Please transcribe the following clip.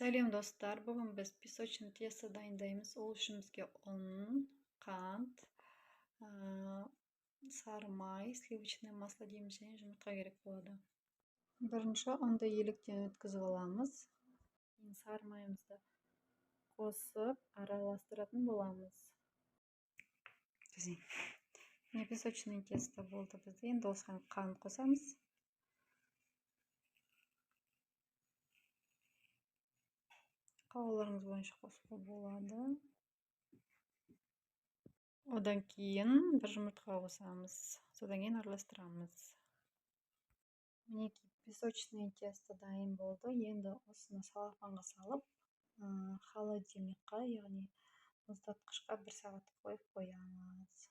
Сәлем, достар! Бүгін біз песочный тесто дайындаймыз. Ол үшін бізге ұн, қант, сары май, сливочное масло дейміз, және жұмыртқа керек болады. Бірінші ұнды електен өткізіп аламыз. Кейін сары майымызды қосып, араластыратын боламыз. Міне, песочный тесто болды бізде. Енді осыған қант қосамыз. Қалауларыңыз бойынша қосуға болады. Одан кейін бір жұмыртқа қосамыз, содан кейін араластырамыз. Мінекей, песочный тесто дайын болды. Енді осыны салафанға салып, холодильникқа, яғни мұздатқышқа бір сағат қойып қоямыз.